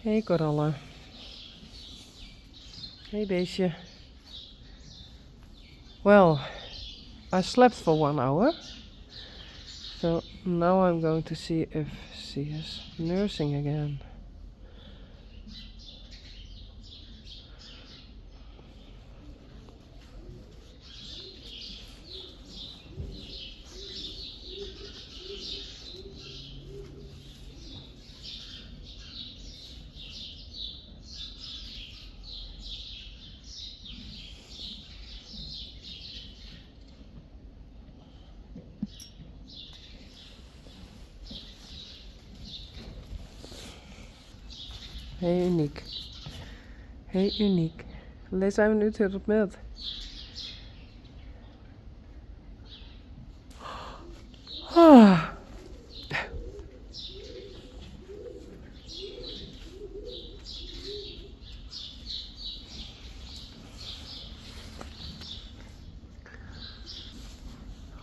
Hey Koralle. Hey beestje. Well, I slept for 1 hour. So now I'm going to see if she is nursing again. Hey Uniek. Hey Uniek. Lis even út hoe't it moat.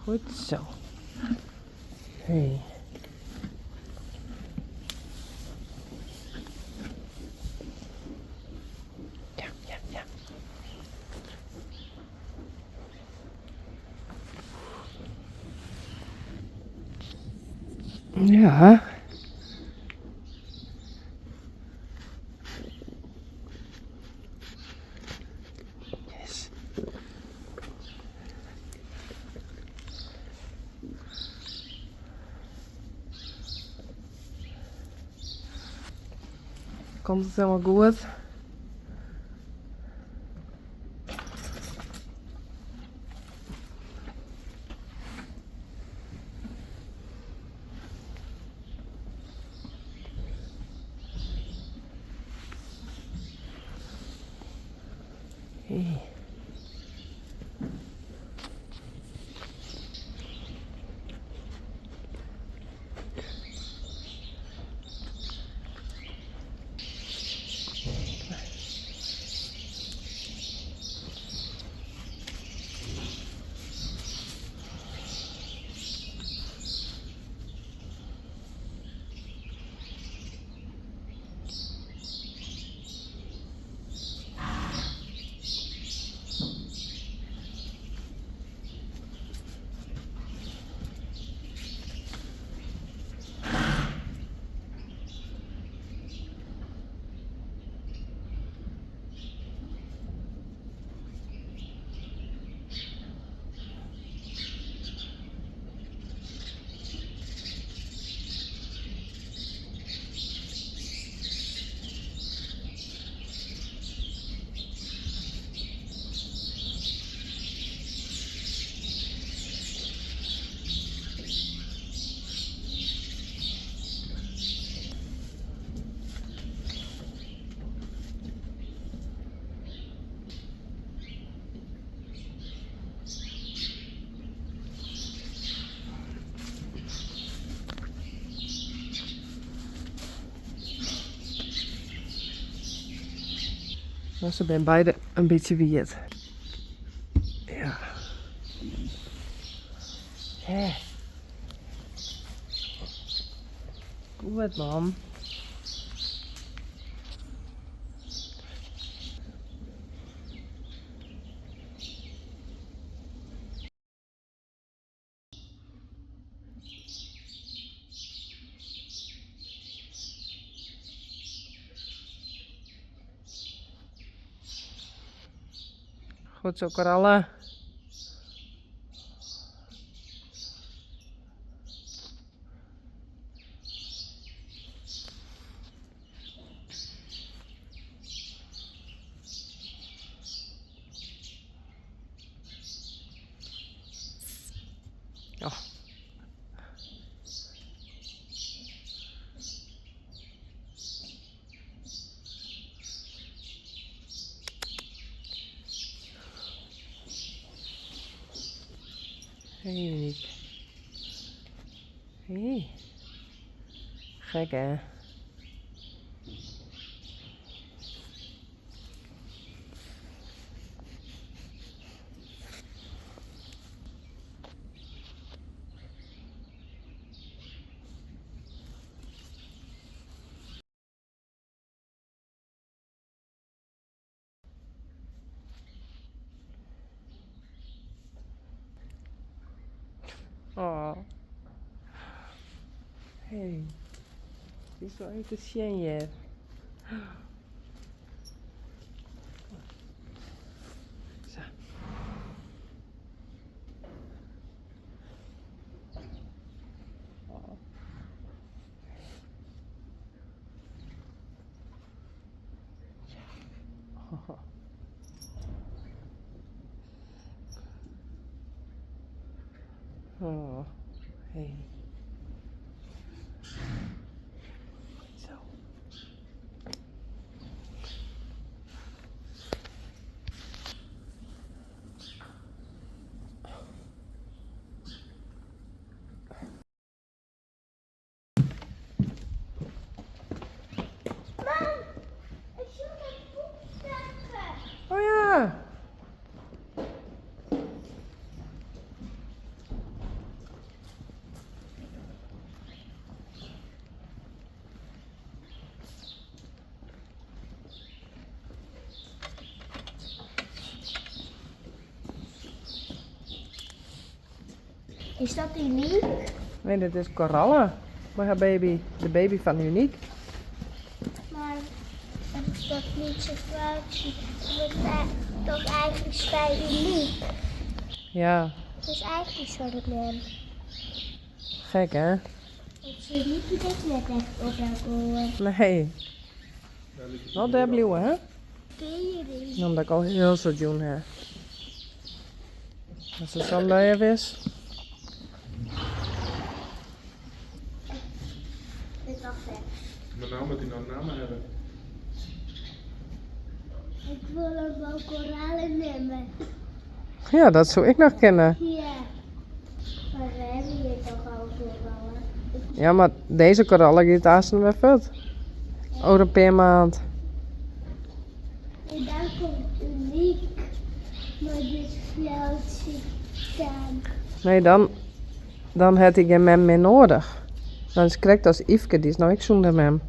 Goed zo. Hey. Ja, ja, ja. Ja. Yes. Komt it helemaal goed? Hey. No, se binne beide in bytsje wiet. Ja. Hè. Goed man. Goed zo, Koralle. Oh. Hey Uniek. Hey. Gek hè? Oh. Hey. Dy is wol even te sjen hjir. Sa. Oh. Ja. Oh. Hey. Zo. Mam, ik zoek het poepzakken. Oh ja. Is dat uniek? Nee, dit is Koralle. Mei har baby, de baby fan Uniek. Maar het dat niet zo foutje. Dat is toch eigenlijk bij Uniek. Ja, Het is eigenlijk zo mem. gek hè? Het Uniek lijkt net echt op elkaar. Nee. Wel dêr bliuwe hè? Ken je die? Omdat ik al hiel soad jûn ha. As se sa leaf is. Dit was het. Maar nou moet hij nog namen hebben. Ik wil hem wel koralen nemen. Ja, dat soe ik noch kinne. Ja. Maar we hebben hier toch al koralen. Ja, mar dizze koralle giet aansten wer fuort. Oer in pear maand. En dan komt Uniek mei dit veldje staan. Nee, dan, dan hat hy gjin mem mear noadich. Dan is it krekt as Yfke, dy is no ek sûnder mem.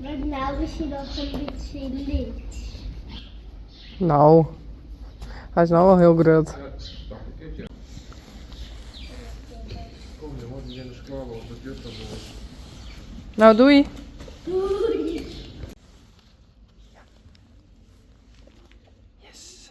Want no is hy noch in bytsje lyts. No, hy is no al hiel grut. Ja, dacht ik ek, ja. Kom jongen, we gean nei skoalle, want it duorret noch wolris. No, doei. Doei! Yes.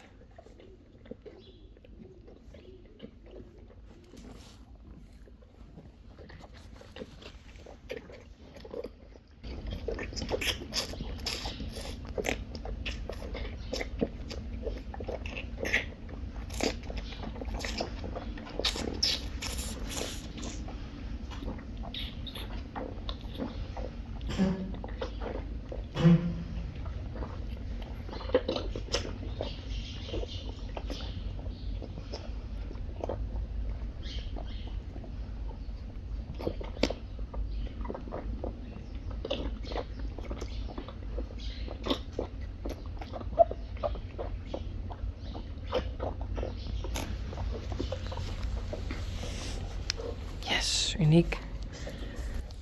Yes, uniek.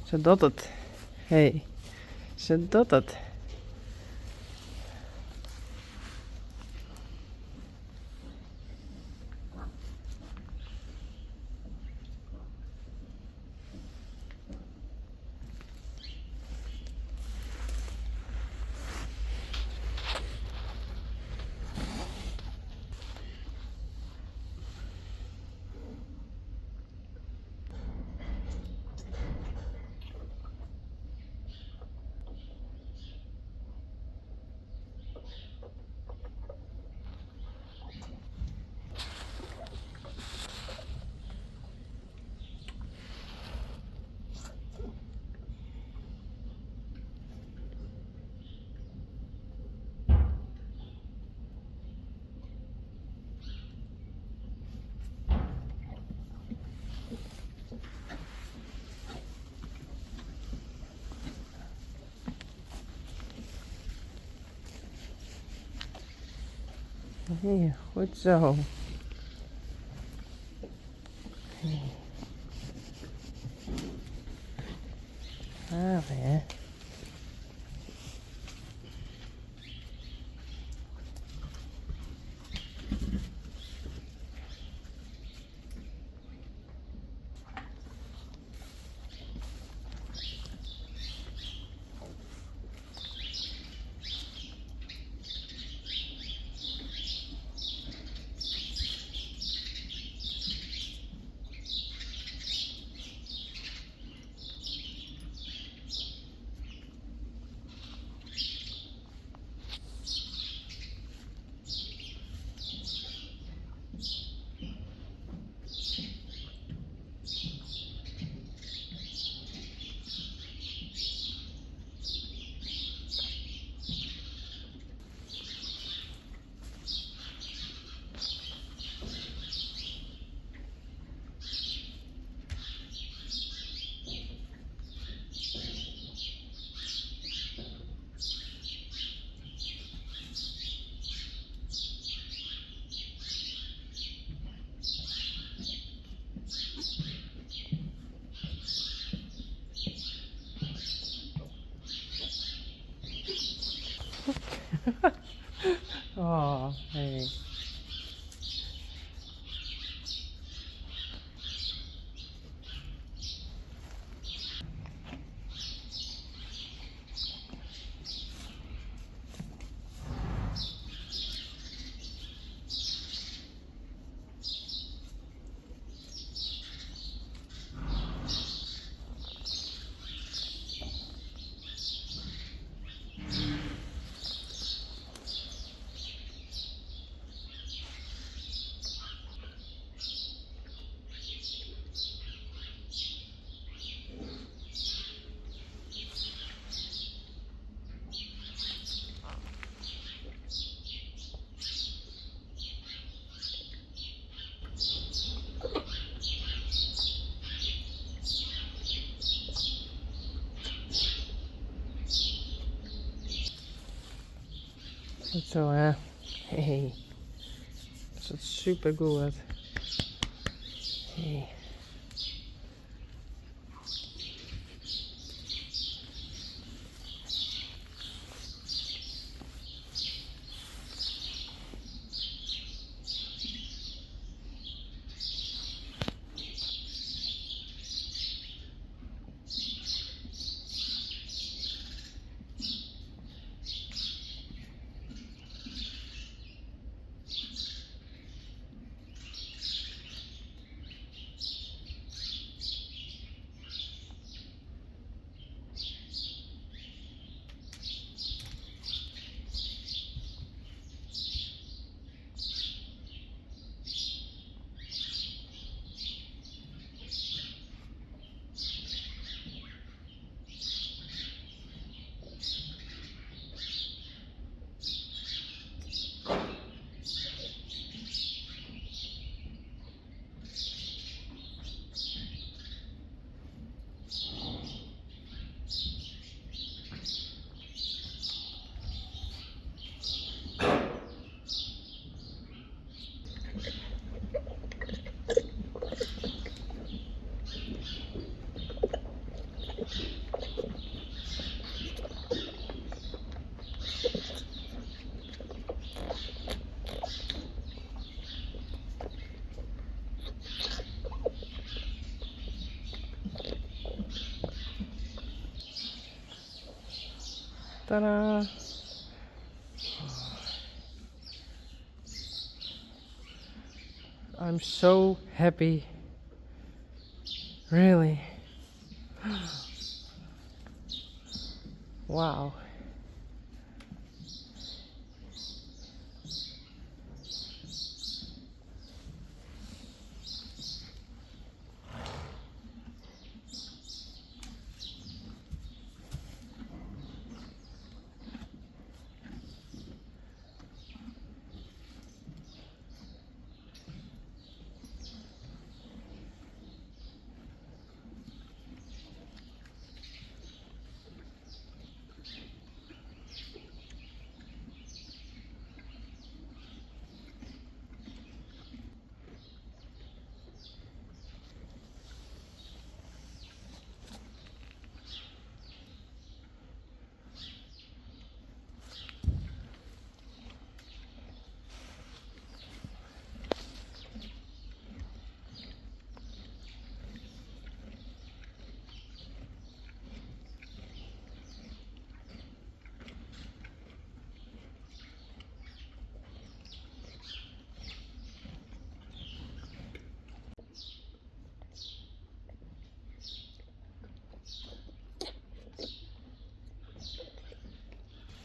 Ze docht it. Hey, se docht it. Hey, goed zo. Hey. Gaaf, hè? Oh, hey. Goed zo, hè? Hey. Dat is super goed. Hey. Tada! I'm so happy. Really. Wow.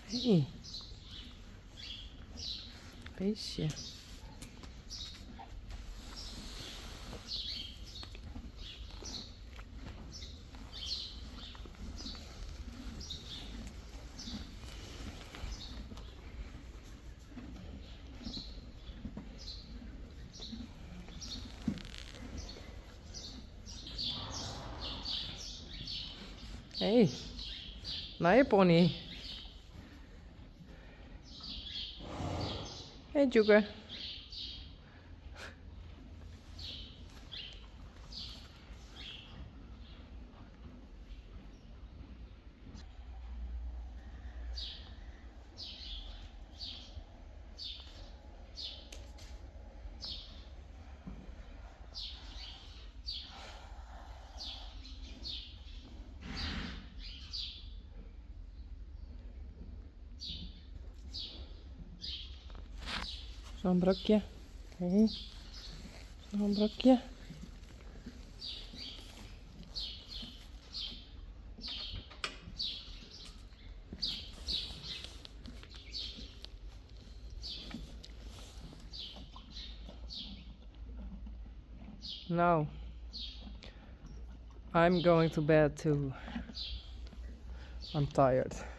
Hey. Beestje. Hey. Nije pony. Hey Djoeke. Noch in brokje. Hé. Noch in brokje. Now, I'm going to bed too. I'm tired.